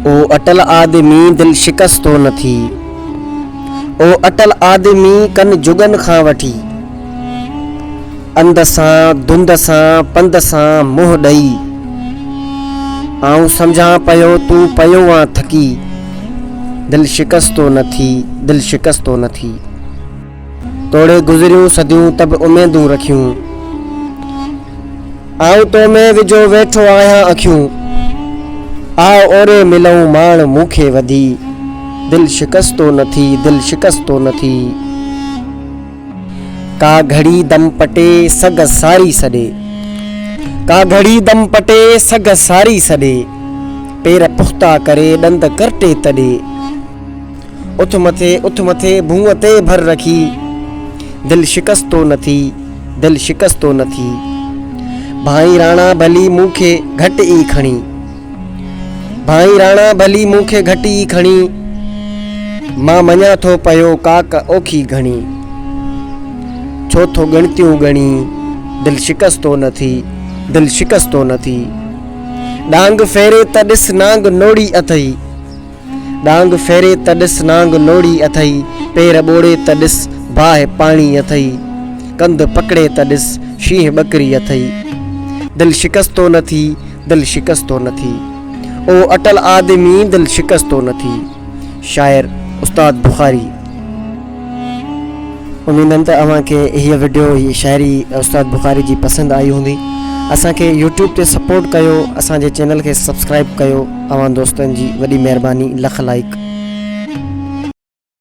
او اٽل آدمي دل شڪستو نه ٿي. او اٽل آدمي ڪن جڳن کان وٺي. انڌ سان ڌنڌ سان پنڌ سان منهن ڏئي. آئون سمجهان پيو تون پيو آن ٿڪي. دل شڪستو نه ٿي دل شڪستو نه ٿي. توڙي گذريون صديون ته به اميدون رکيون. آئون تو ۾ وجهو ويٺو آهيان اکيون. آء اوري ملئون ماڻ مون کي وڌي. دل شڪستو نه ٿي دل شڪستو نه ٿي. ڪا گهڙي دم پٽي سگهه ساري سڏي. ڪا گهڙي دم پٽي سگهه ساري سڏي. پير پختا ڪري ڏند ڪرٽي تڏي. اٿ مٿي اٿ مٿي ڀونء تي ڀر رکي. دل شڪستو نه ٿي دل شڪستو نه ٿي. ڀائين راڻا ڀلي مون کي گهٽ ئي کڻي. ڀائين راڻا ڀلي مون کي گهٽ ئي کڻي. مان مڃان ٿو پيو ڪاڪ اوکي گهڻي. ڇو ٿو ڳڻتيون ڳڻي دل شڪستو نه ٿي دل شڪستو نه ٿي. ڏانگ ڦيري ته ڏس نانگ نوڙي اٿئي. ڏانگ ڦيري ته ڏس نانگ نوڙي اٿئي، پير ٻوڙي ته ڏس باهه پاڻي اٿئي، ڪنڌ پڪڙي ته ڏس شينهن ٻڪري اٿئي. دل شڪستو نه ٿي، دل شڪستو نه ٿي. او اٽل آدمي دل شڪستو نه ٿي. شاعر، استاد بخاري. اميد ته اوهان کي هيء وڊيو هيء شاعري استاد بخاري جي پسند آئي هوندي. اسان کي يوٽيوب تي سپورٽ ڪيو اسان جي چينل کي سبسڪرائب ڪيو اوهان دوستن جي وڏي مهرباني لک لائق.